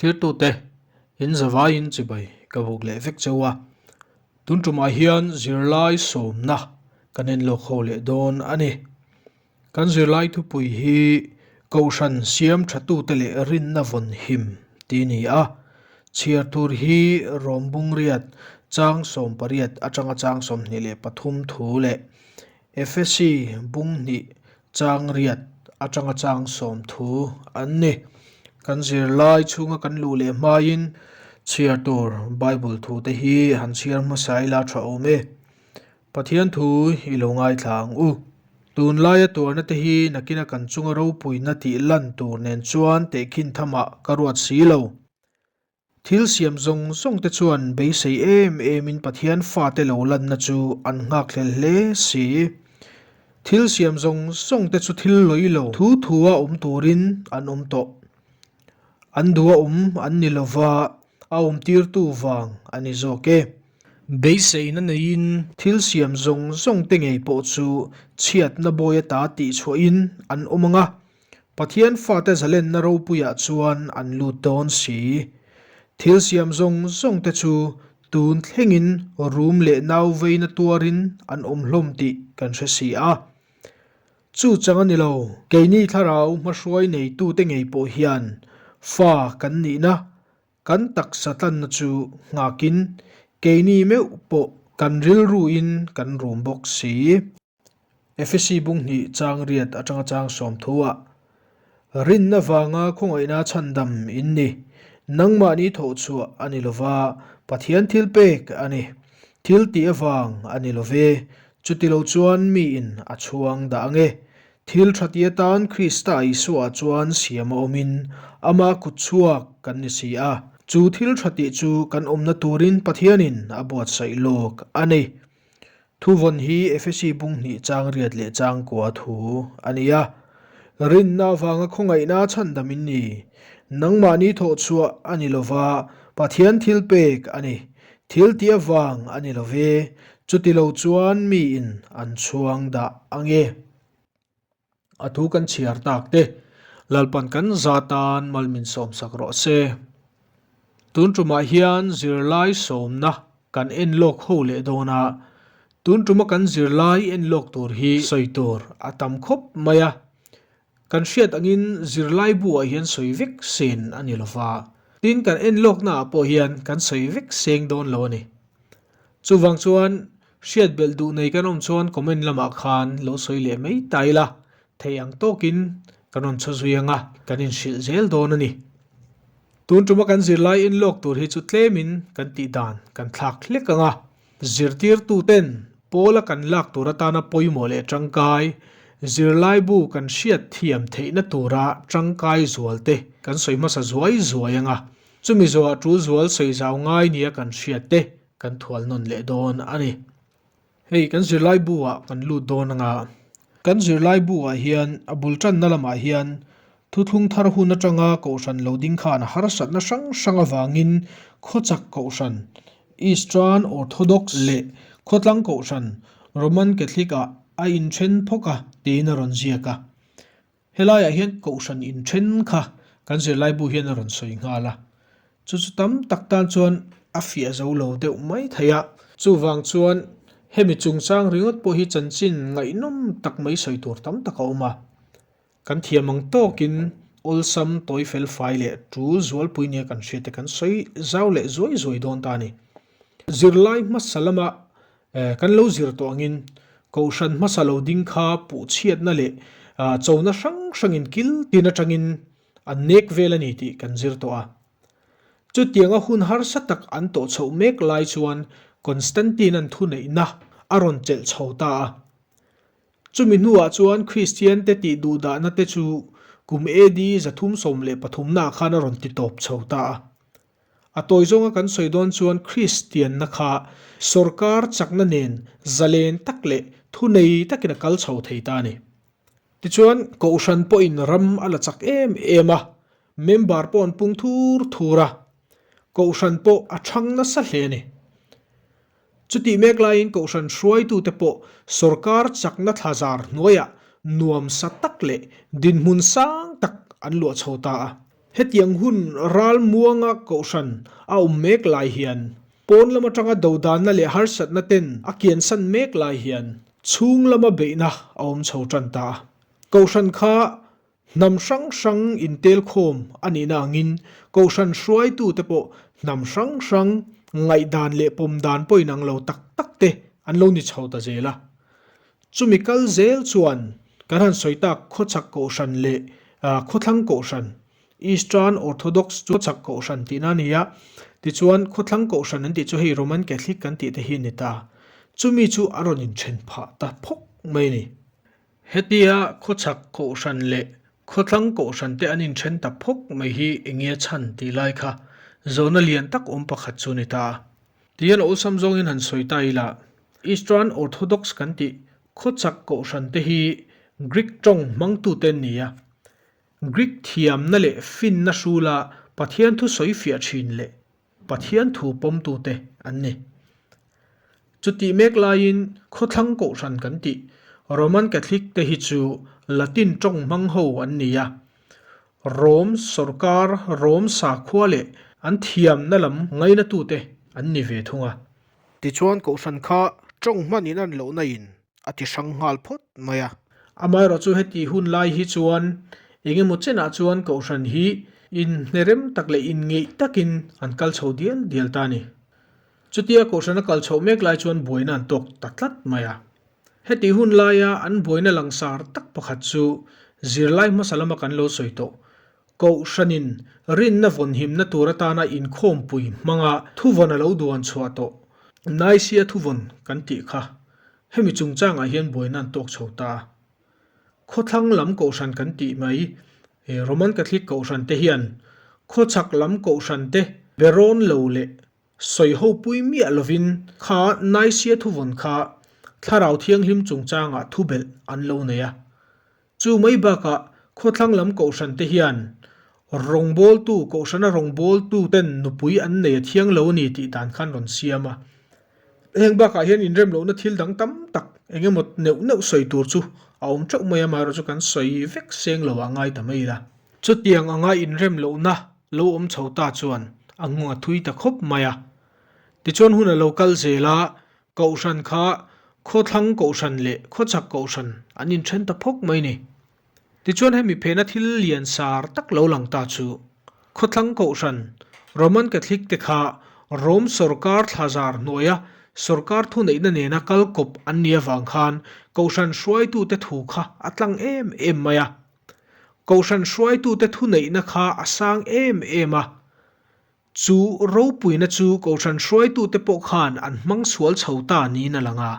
Thlirtute, in zavaiin chibai ka buk leh vek cheu a. Tun tumah hian zirlai sawmna kan en lawk ho leh dawn a ni. Kan zirlai thupui hi Kohhran siam thatute leh rinna vawn him tih a ni a. Chhiar tur hi Rawmbung riat chang 18 atanga chang 23 thu leh Efesi bung hnih chang riat atanga chang sawm thu an ni. Kan zirlai chhunga kan luh leh hmaiin chhiar tur Bible thute hi han chhiar hmasa ila tha awm e. Pathian thu i lo ngaithla ang u. Tunlaia tuarna te hi nakina kan chunga ropuina tih lan tur nen chuan tehkhin thamah ka ruat si lo. Thil siam zawng zawng te chuan beisei em emin Pathian fate lo lanna chu an nghakhlel hle si. Thil siam zawng zawng te chu thil lawi lo thu thua awm turin an awm tawh. An duh a awm an ni lova, a awmtirtu vang a ni zawk e. Beiseina neiin thil siam zawng zawng te ngei pawh chu chhiatna bawi ata tihchhuahin an awm ang a, Pathian fate zalenna ropuiah chuan an lut dawn si. Thil siam zawng zawng te chu tun thlengin rum leh nau veina tuarin an awm hlawm tih kan hre si a. Chu chang a ni lo, keini thlarau hmahruai neitute ngei pawh hian fa kan nihna Kan taksa tlanna chu nghakin keini meuh pawh kan rilruin kan rum bawk si. Efesi bung hnih chang riat atanga chang sawm thu ah, Rinna vanga khawngaihna chhandam in ni, nangmahni thawhchhuah a ni lova, Pathian thil pek a ni. Thil tih avang a ni love, chutilo chuan miin a chhuang dah ange. Thil tha ti atan Krista Isua chuan siam a awmin ama kut chhuak kan ni si a. Chu thil tha tih chu kan awmna turin Pathianin a buatsaih lawk a ni. Thuvawn hi Efesi bung hnih chang riat leh chang kua thu a ni a. Rinna avanga khawngaihna chhandam in ni. Nangmahni thawhchhuah a ni lova, Pathian thil pek a ni. Thil tih avang a ni love, chutilo chuan miin an chhuang dah ange. A thu kan chhiar tak te, Lalpan kan za tan mal min sawmsak rawh se. Tun tumah hian zirlai sawmna kan en lawk ho leh dawn a, tun tuma kan zirlai en lawk tur hi sawi tur a tam khawp mai a. Kan hriat angin zirlai buah hian sawi vek sen a ni lova, tin kan en lawknaah pawh hian kan sawi vek seng dawn lo a ni. Chuvang chuan Hriat belh duh nei kan awm chuan comment lamah khan lo sawi leh mai ta ila, thei ang tawkin kan rawn chhu zui anga kan inhrilh zel dawn a ni. Tun tuma kan zirlai inlawk tur hi chu tlemin kan tih dan kan thlak hlek ang a, zirtirtuten pawla kan lak tur atana pawimawh leh tangkai, zirlaibu kan hriat thiam theihna tura tangkai zual te kan sawi hmasa zuai zuai ang a, chumi zawhah tul zual sawi zau ngai nia kan hriat te Kan thual nawn leh dawn a ni. Hei kan zirlai bu ah kan lut dawn anga kan zirlai bu ah hian a bul tanna lamah hian thuthlung thar hun atanga kohhran lo ding khan harsatna hrang hrang avangin khawchak kohhran Eastern Orthodox leh khawtlang kohhran Roman Catholic ah a inthen phawk a tiin a rawn ziak a. Helaiah hian kohhran inthen kha kan zirlaibu hian a rawn sawi nghal a, chu chu tam tak tan chuan a fiah zo lo deuh mai thei a. Chuvang chuan hemi chungchang ringawt pawh hi chanchin ngaihnawm tak mai sawi tur tam tak a awm a. Kan thiam ang tawkin awlsam tawi fel fai leh tul zualpui nia kan hriat te kan sawi zau leh zuai zuai dawn ta a ni. Zirlai hmasa lama Kan lo zir tawh angin Kohhran hmasa lo ding kha puhchhiatna leh chona hrang hrangin kil tin atangin an nek vel a ni tih kan zir tawh a. Chutianga hun harsa tak an tawh chhoh mek lai chuan Constantine-a'n thuneihna a rawn chelh chho ta a. Chumi hnuah chuan Kristiante tih duhdahna te chu kum AD 313 khan a rawn ti tawp chho ta a. A tawi zawnga kan sawi dawn chuan Kristianna kha sawrkar chakna nen zalen tak leh thunei takin a kal chho thei ta a ni. Tichuan, Kohhran pawhin ram a la chak em em a, member pawh an pung thur thur a, Kohhran pawh a thang nasa hle a ni. Chutih mek laiin Kohhran hruaitute pawh sawrkar chakna thlazar hnuaiah nuamsa tak leh dinhmun sang tak an luah chho ta a. Hetiang hun ralmuanga kohhran a awm mek lai hian, pawn lam atanga dodanna leh harsatna ten a kiansan mek lai hian chhung lama beihna a awm chho tan ta a. Kohhran kha hnam hrang hrang intelkhawm a nihna angin kohhran hruaitute pawh hnam hrang hrang ngaihdan leh pawmdan pawh inang lo tak tak te an lo ni chho ta zel a. Chumi kal zel chuan kan han sawi tak khawchhak kohhran leh khawthlang kohhran, Eastern Orthodox chu khawchhak kohhran tihna a ni a, tichuan khawthlang kohhran an tih chu hei Roman Catholic kan tih te hi a ni ta. Chumi chu a rawn inthen phah ta phawk mai a ni. Hetia khawchhak kohhran leh khawthlang kohhran te an inthen ta phawk mai hi eng nge chhan tih lai kha zawhna lian tak awm pakhat chu a ni ta a. Tihian awlsam zawngin han sawi ta ila, Eastern Orthodox kan tih khawchak kohhran te hi Greek tawng hmangtute an ni a. Greek thiamna leh finna hrula Pathian thu sawi fiah thin leh Pathian thu pawmtute an ni. Chutih mek laiin khawthlang kohhran kan tih Roman Catholic te hi chu Latin tawng hmang ho an ni a. Rom sorkar, Rom sakhua leh an thiamna lam ngainatute an ni ve thung a. Tichuan kohhran kha tawng hmanin an lohna in a ti hrang nghal phawt mai a. Amaherawh chu heti hun lai hi chuan eng emaw chenah chuan kohhran hi inhnerem tak leh inngeih takin an kal chho dial dial ta a ni. Chutia kohhran a kal chhoh mek lai chuan buaina an tawk ta tlat mai a. Heti hun laia an buaina langsar tak pakhat chu zirlai hmasa lama kan lo sawi tawh. Kohhranin rinna vawnhimna tur atana inkhawmpui hmanga thuvawn a lo duan chhuah tawh. Naisia thuvawn kan tih kha hemi chungchangah hian buaina an tawk chho ta a. Khawthlang lam kohhran kan tih mai, Roman Catholic kohhran te hian khawchhak lam kohhran te berawn lo leh Sawi ho pui miah lovin kha Naisia thuvawn kha Thlarau Thianghlim chungchangah thubelh an lo nei a. Chu mai bakah khawthlang lam kohhran te hian rawngbawltu, kohhrana rawngbawltu ten nupui an nei a thiang lo a ni tih dan khan rawn siam a. Heng bakah hian inrem lohna thil dang tam tak eng emaw neuh neuh sawi tur chu a awm teuh mai a, amaherawhchu chu kan sawi vek seng lo ah ngai ta mai ila. Chutiang anga inrem lohna lo awm chho ta chuan a nghawng a thui ta khawp mai a. Tichuan hun a lo kal zel a, Kohhran kha khawthlang Kohhran leh khawchhak Kohhran an inthen ta phawk mai ni. Tichuan hemi phena thil lian sar tak lo lang ta chu khawthlang Kohhran, Roman Catholic te kha Rome sawrkar thlazar hnuaia sawrkar thuneihna nena kal kawp an nih avang khan Kohhran hruaitute thu kha a tlang em em mai a. Kohhran hruaitute thuneihna kha a sang em em a, chu ropuina chu Kohhran hruaitute pawh khan an hmang sual chho ta niin a lang a.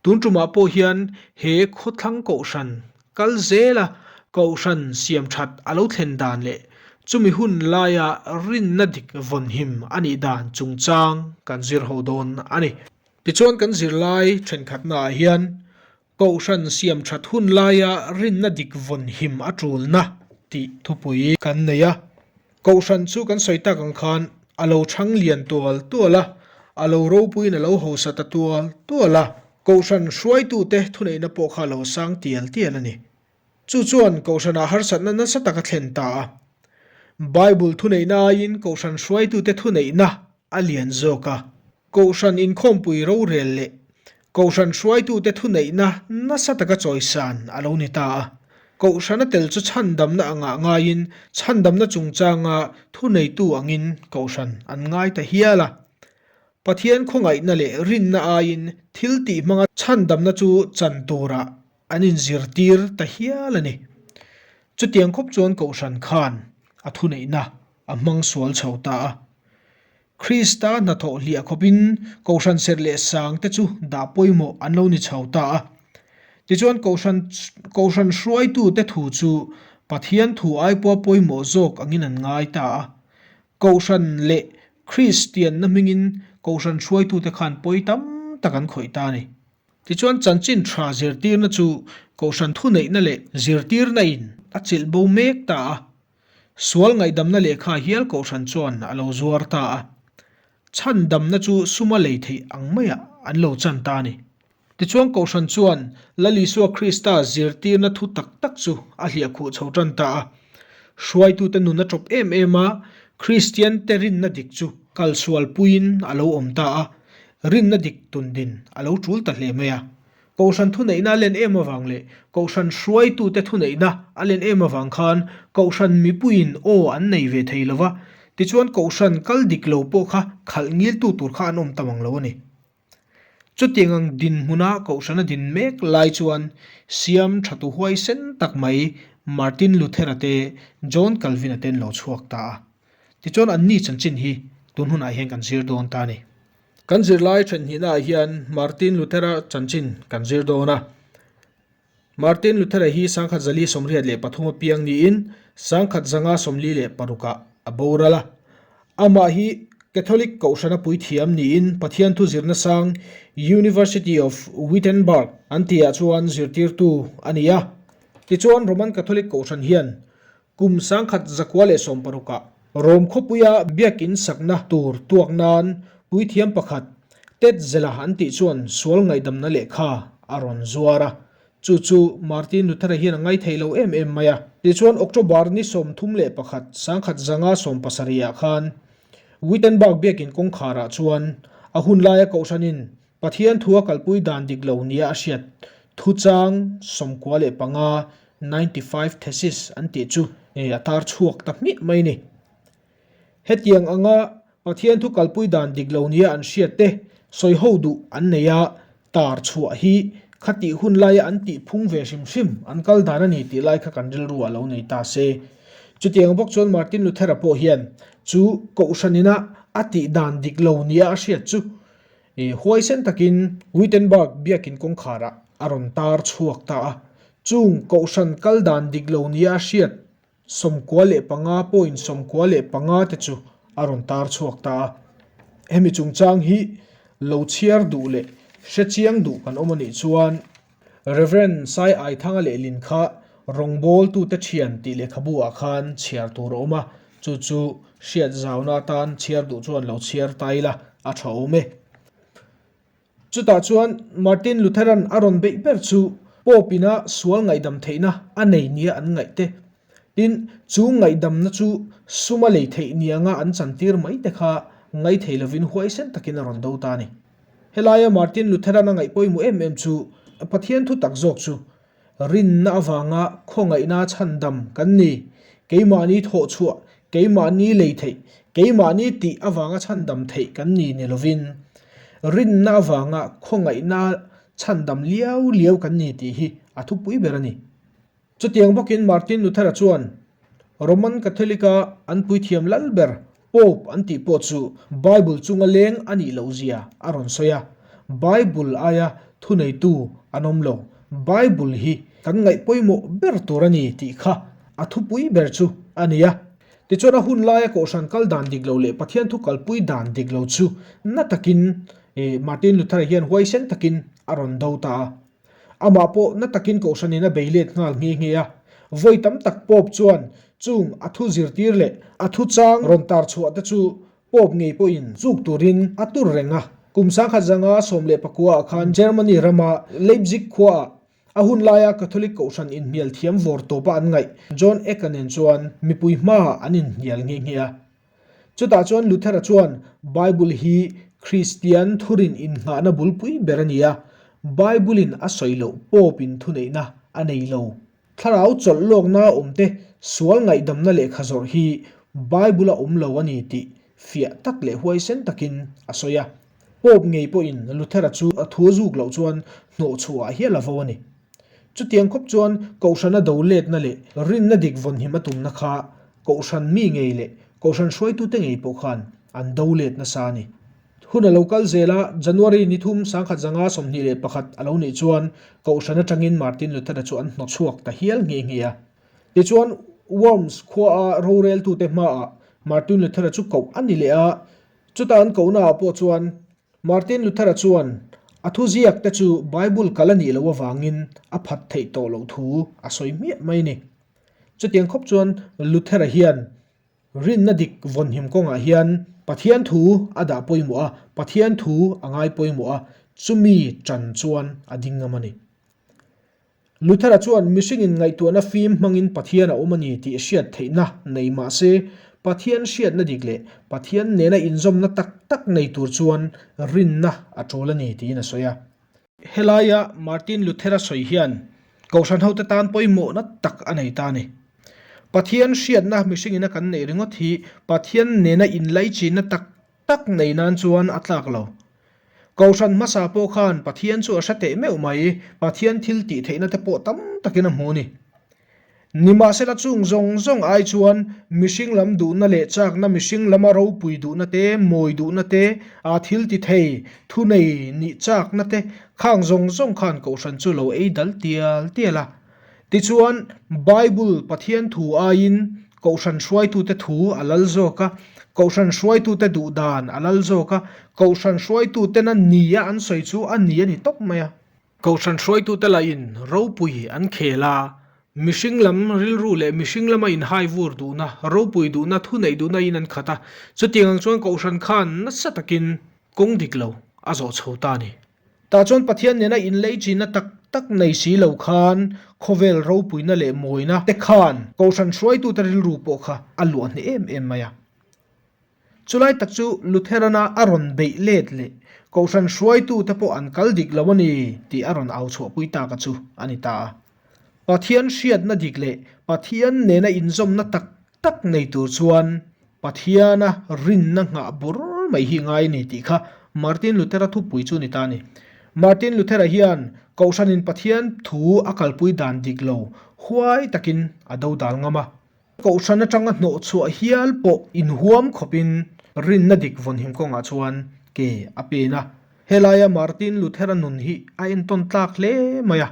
Tun tumah pawh hian he khawthlang Kohhran kal zela Kohhran siam that a lo thlen dan leh chumi hun laia rinna dik vawnhim a nih dan chungchang kan zir ho dawn a ni. Tichuan kan zirlai thenkhatnaah hian Kohhran siam that hun laia rinna dik vawn him a tulna tih thupui kan nei a. Kohhran chu kan sawi tak ang khan a lo chhang lian tual tual a, a lo ropuiin a lo hausa ta tual tual a, Kohhran hruaitute thuneihna pawh kha a lo sang tial tial a ni. Chu chuan Kohhranah harsatna nasa tak a thlen ta a. Bible thuneihna aiin Kohhran hruaitute thuneihna a lian zawk a. Kohhran inkhawmpui rorel leh Kohhran hruaitute thuneihna nasa taka chawisan a lo ni ta a. Kohhrana tel chu chhandamna angah ngaiin chhandamna chungchanga thuneitu angin Kohhran an ngai ta hial a. Pathian khawngaihna leh rinna aiin thil tih hmanga chhandamna chu chan turah an inzirtir ta hial a ni. Chutiang khawp chuan Kohhran khan a thuneihna a hmang sual chho ta a. Krista hnathawh hliah khawpin Kohhran serh leh sang te chu dah pawimawh an lo ni chho ta a. Tichuan Kohhran Kohhran hruaitute thu chu Pathian thu aipua pawimawh zawk angin an ngai ta a. Kohhran leh Kristianna hmingin Kohhran hruaitute khan pawi tam tak an khawih ta a ni. Tichuan chanchin tha zirtirna chu Kohhran thuneihna leh zirtirna in a chilh bo mek ta a. Sual ngaihdamna lehkha hial kohhran chuan a lo zuar ta a, chhandamna chu suma lei theih ang maiah an lo chan ta a ni. Tichuan kohhran chuan Lal Isua Krista zirtirna thu tak tak chu a hliahkhuh chho tan ta a. Hruaitute nun a ṭawp em em a, Kristiante rinna dik chu kalsualpuiin a lo awm ta a, rinna dik tundin a lo ṭul ta hle mai a. Kohhran thuneihna a len em avang leh Kohhran hruaitute thuneihna a len em avang khan Kohhran mipuiin aw an nei ve thei lo va, tichuan Kohhran kal dik lo pawh kha khalh ngiltu tur kha an awm ta mang lo a ni. Chutiang ang dinhmuna Kohhrana din mek lai chuan siam thatu huaisen tak mai Martin Luther-a te, John Calvin-a te an lo chhuak ta a. Tichuan anni chanchin hi tun hunah hian kan zir dawn ta a ni. Kan zirlai thenhnihnaah hian Martin Luther-a chanchin kan zir dawn a. Martin Luther-a hi 1983 a piang niin 1946 ah a boral a. Amah hi Catholic Kohhrana puithiam niin Pathian thu zirna sang University of Wittenberg an tihah chuan zirtirtu a ni a. Tichuan Roman Catholic Kohhran hian Kum 1916 ah Rom khawpuia biakin sakna tur tuak nan puithiam pakhat Tetzela an tih chuan sual ngaihdamna lehkha a rawn zuar a, chu chu Martin Luther-a hian a ngaithei lo em em mai a. Tichuan October ni 31 1970 ah khan Wittenberg biakin kawngkharah chuan a hun laia kohhranin Pathian thua kalpui dan dik lo nia a hriat thuchang 95, 95 thesis, an tih chu a tar chhuak ta hmiah mai ni. Hetiang anga Pathian thu kalpui dan dik lo nia an hriat te sawi ho duh an nei a, tar chhuah hi khatih hun laia an tih phung ve hrim hrim an kal dan a ni tih lai kha kan rilru a lo nei ta se. Chutiang bawk chuan Martin Luther-a pawh hian chu Kohhran ina a tih dan dik lo nia a hriat chu I huaisen takin Wittenberg biakin kawngkharah a rawn tar chhuak ta a, chung Kohhran kal dan dik lo nia a hriat 95 point 95 te chu a rawn tar chhuak ta a. Hemi chungchang hi lo chhiar duh leh hre chiang duh kan awm a nih chuan Rev. Sai Aithanga lehlin kha rawngbawltute thian tih lehkhabu ah khan chhiar tur a awm a, chu chu hriat zauna atan chhiar duh chuan lo chhiar ta ila a tha awm e. Chutah chuan Martin Lutheran a rawn beih ber chu Pope ina sual ngaihdam theihna a nei nia an ngaih te, tin chu ngaihdamna chu suma lei theih nianga an chantir mai te kha ngaithei lovin huaisen takin a rawn do ta a ni. Helaia Martin Lutheran a ngaih pawimawh em em chu Pathian thu tak zawk chu rinna avanga khawngaihna chhandam kan ni, keimahni thawhchhuah, keimahni lei theih, keimahni tih avanga chhandam theih kan ni ni lovin, rinna avanga khawngaihna chhandam liau liau kan ni tih hi a thupui ber a ni. Chutiang bawkin Martin Luther-a chuan Roman Catholic-a an puithiam lal ber Pope an tih pawh chu Bible chunga leng a nih loh zia a rawn sawi a, Bible aia thuneitu an awm lo, Bible hi kan ngaih pawimawh ber tur a ni tih kha a thupui ber chu a ni a. Tichuan a hun laia Kohhran kal dan dik lo leh Pathian thu kalpui dan dik lo chu na takin Martin Luther-a hian huaisen takin a rawn do ta a. Amah pawh na takin Kohhranin a bei let nghal nghe nghe a. Vawi tam tak Pope chuan chung a thu zirtir leh a thuchang rawn tar chhuah te chu Pope ngei pawhin chuk turin a tur reng a. Kum 1910 ah khan Germany rama Leipzig khuaah a hun laia Catholic Kohhran inhnial thiam vawr tawpa an ngaih John Eck-a nen chuan mipui hmaah an inhnial nghe nghe a. Chutah chuan Luther-a chuan Bible hi Kristian thurin innghahna bulpui ber a ni a, Bible-in a sawi loh Pope-in thuneihna a nei lo. Thlarau chawlh lawkna awmte sual ngaihdamna lehkha zawrh hi Bible-a awm lo a ni tih fiah tak leh huaisen takin a sawi a. Pope ngei pawhin Luther-a chu a thu a zuk loh chuan hnawhchhuah hial a vo a ni. Chutiang khawp chuan Kohhrana do letna leh rinna dik vawnhim a tumna kha Kohhran mi ngei leh Kohhran hruaitute ngei pawh khan an do let nasa a ni. Hun a lo kal zel a, January ni thum 1921 a lo nih chuan Kohhran atangin Martin Luther-a chu an hnawchhuak ta hial nghe nghe a. Tichuan Worms khuaa roreltute hmaah Martin Luther-a chu koh a ni leh a, chuta an kohnaah pawh chuan Martin Luther-a chuan a thuziak te chu Bible kal a nih loh avangin a phat theih tawh loh thu a sawi hmiah mai a ni. Chutiang khawp chuan Luther-a hian rinna dik vawnhim kawngah hian Pathian thu a dah pawimawh a, Pathian thu a ngai pawimawh a, chumi ṭan chuan a ding ngam a ni. Luther-a chuan mihringin ngaihtuahna fim hmangin Pathian a awm a ni tih hriat theihna nei mah se, Pathian hriatna dik leh Pathian nena inzawmna tak tak nei tur chuan rinna a tul a ni tiin a sawi a. Helaia Martin Luther-a sawi hian Kohhran hote tan pawimawhna tak a nei ta a ni. Pathian hriatna mihringin a kan neih ringawt hi Pathian nena inlaichinna tak tak nei nan chuan a tlak lo. Kohhran hmasa pawh khan Pathian chu a hre teh meuh mai, Pathian thil tih theihna te pawh tam takin a hmu a ni. Nimahsela chung zawng zawng ai chuan mihring lam duhna leh chakna mihring lama ropui duhna te, mawi duhna te, aa thil ti thei, thunei nih chakna te khang zawng zawng khan Kohhran chu lo ei dal tial tial a. Tichuan, Bible Pathian thu aiin Kohhran hruaitute thu a lal zawk a, Kohhran hruaitute duh dan a lal zawk a, Kohhran hruaitutena nia an sawi chu a ni a ni tawp mai a. Kohhran hruaitute lahin ropui an khel a, mihring lam rilru leh mihring lama inhai vur duhna, ropui duhna, thuneih duhna in an khat a, chutiang ang chuan Kohhran khan nasa takin kawng dik lo a zawh chho ta a ni. Tah chuan Pathian nena inlei chinna tak tak nei si lo khan khawvel ropuina leh mawina te khan Kohhran hruaitute rilru pawh kha a luah hneh em em mai a. Chulai tak chu Lutherana a rawn beih let leh Kohhran hruaitute pawh an kal dik lo a ni tih a rawn au chhuahpui tak a chu a ni ta a. Pathian hriatna dik leh Pathian nena inzawmna tak tak nei tur chuan Pathiana rinna nghah bur mai hi ngai a ni tih kha Martin Luthera thupui chu a ni ta a ni. Martin Luthera hian Kohhranin Pathian thu a kalpui dan dik lo huai takin a dodal ngam a. Kohhran atanga hnawh chhuah hial pawh inhuam khawpin rinna dik vawnhim kawngah chuan ke a pen a. Helaia Martin Luther-a nun hi a entawn tlak hle mai a.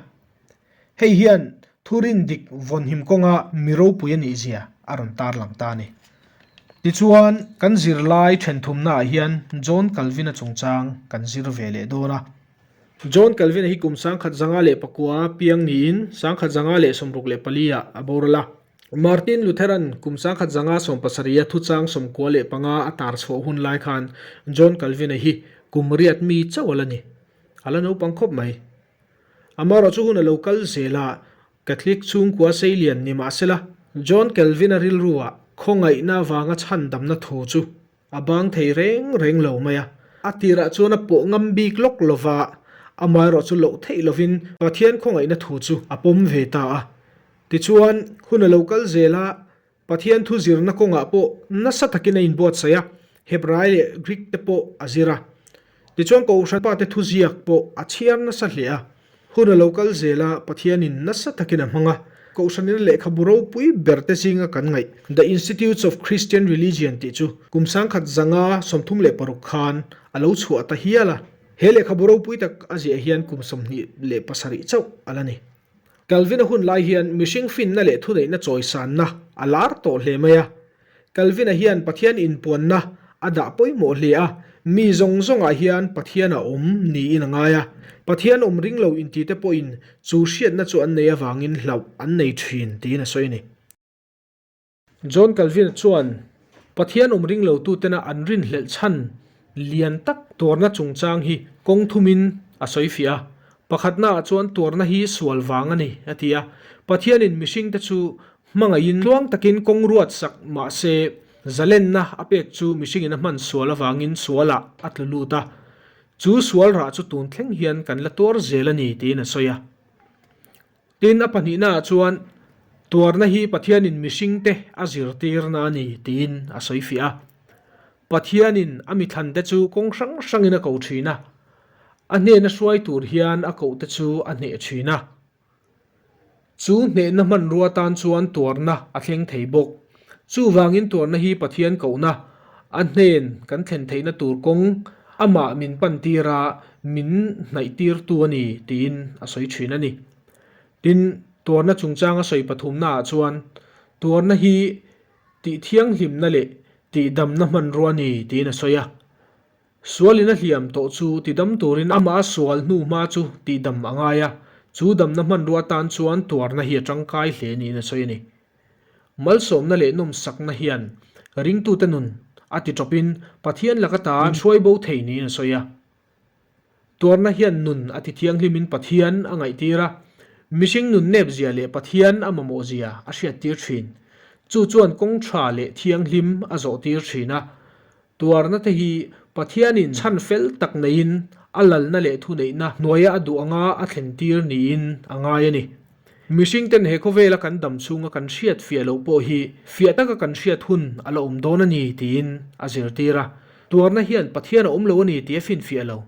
Hei hian thurin dik vawnhim kawnga mi ropui a nih zia a rawn tarlang ta a ni. Tichuan, kan zirlai thenthumnaah hian John Calvin-a chungchang kan zir ve leh dawn a. John Calvin-a hi kum 1909-a piang niin 1964-ah a boral a. Martin Luther-a'n kum 1917-a thuchang 95 a tar chhuah hun lai khan John Calvin-a hi kum riat mi chauh a la ni. A la naupang khawp mai. Amaherawh chu hun a lo kal zel a, Catholic chhungkua seilian ni mah sela, John Calvin-a rilru-ah khawngaihna avanga chhandamna thu chu A bang thei reng reng lo mai a. A tirah chuan a pawh ngam bik lawk lo va, amaherawh chu loh theih lovin Pathian khawngaihna thu chu a pawm ve ta a. Tichuan, hun a lo kal zel a, Pathian thu zirna kawngah pawh nasa takin a inbuatsaih a, Hebrai leh Greek te pawh a zir a. Tichuan Kohhran pate thuziak pawh a chhiar nasa hle a. Hun a lo kal zel a, Pathianin nasa takin a hmang a. Kohhranin lehkhabu ropui ber te zinga kan ngaih, The Institutes of Christian Religion tih chu kum 1936 khan a lo chhuah ta hial a. He lehkhabu ropui tak a ziah hian kum 27 chauh a la ni. Calvin-a hun lai hian mihring finna leh thuneihna chawisanna a lar tawh hle mai a. Calvin-a hian Pathian inpuanna a dah pawimawh hle a, mi zawng zawngah hian Pathian a awm niin a ngai a. Pathian awm ring lo intite pawhin chu hriatna chu an nei avangin hlauh an nei thin tiin a sawi a ni. John Calvin-a chuan Pathian awm ring lotutena an rinhlelh chhan lian tak tuarna chungchang hi kawng thumin a sawi fiah a. Pakhatnaah chuan tuarna hi sual vang a ni a ti a. Pathianin mihringte chu Hmangaihin tluang takin kawng ruat sak mah se, zalenna a pek chu mihringin a hman sual avangin sualah a tlu lut a. Chu sual rah chu tun thleng hian kan la tuar zel a ni tiin a sawi a. Tin, a pahnihnaah chuan tuarna hi Pathianin mihringte a zirtirna a ni tiin a sawi fiah a. Pathianin a mithlante chu kawng hrang hrangin a ko thin a, a hnena hruai tur hian a kohte chu a hneh thin a. Chu hnehna hmanrua tan chuan tuarna a thleng thei bawk. Chuvangin tuarna hi Pathian kohna, a hnen kan thlen theihna tur kawng, amah min pantir a, min hnaihtirtu a ni tiin a sawi thin a ni. Tin, tuarna chungchanga sawi pathumnaah chuan tuarna hi tihthianghlimna leh tihdamna hmanrua a ni tiin a sawi a. Sualin a hliam tawh chu tidam turin amah a sual hnu hma chu tihdam a ngai a, chu damna hmanrua atan chuan tuarna hi a tangkai hle niin a sawi a ni. Malsawmna leh nawmsakna hian ringtute nun a ti tawpin Pathian laka ta min hruai bo thei niin a sawi a. Tuarna hian nun a ti thianghlimin Pathian a ngaihtir a. Mihring nun nep zia leh Pathian a mamawh zia a hriattir thin. Chu chuan kawng tha leh thianghlim a zawhtir thin a. Tuarna te hi Pathianin chhan fel tak neiin a lalna leh thuneihna hnuaia a duh anga a thlentir niin a ngai a ni. Mihring ten he khawvela kan dam chhunga kan hriat fiah loh pawh hi fiah taka kan hriat hun a la awm dawn a ni tiin a zirtir a. Tuarna hian Pathian a awm lo a ni tih a finfiah lo.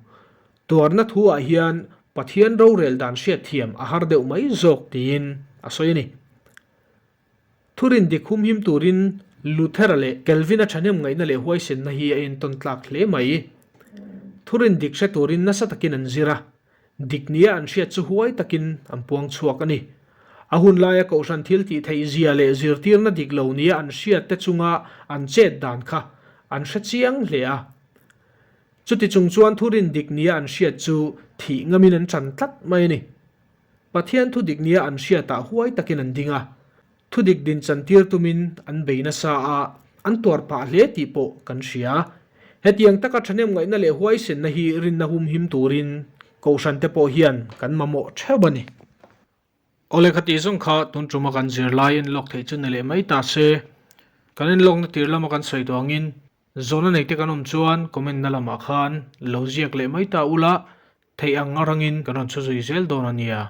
Tuarna thu ah hian Pathian rorel dan hriatthiam a har deuh mai zawk tiin a sawi a ni. Thurin dik humhim turin Luther-a leh Calvin-a thahnem ngaihna leh huaisenna hi a entawn tlak hle mai. Thurin dik hre turin nasa takin an zir a, dik nia an hriat chu huai takin an puang chhuak a ni. A hun laia kohhran thil tih theih zia leh zirtirna dik lo nia an hriat te chunga an chet dan kha an hre chiang hle a. Chuti chung chuan thurin dik nia an hriat chu thih ngamin an ṭan tlat mai a ni. Pathian thu dik nia an hriatah huai takin an ding a, thu dik din chantir tumin an bei nasa a, an tuar phah hle tih pawh kan hria. Hetiang taka ṭhahnem ngaihna leh huaisenna hi rinna humhim turin Kohhrante pawh hian kan mamawh ṭheuh a ni. Awle kha tih zawng kha tun ṭuma kan zirlai enlawk theih chu ni leh mai ta se, kan enlawkna tir lama kan sawi tawh angin Zawhna neite kan awm chuan comment na lamah khan lo ziak leh mai ta ula, theih ang arangin kan rawn chhu zui zel dawn a nia.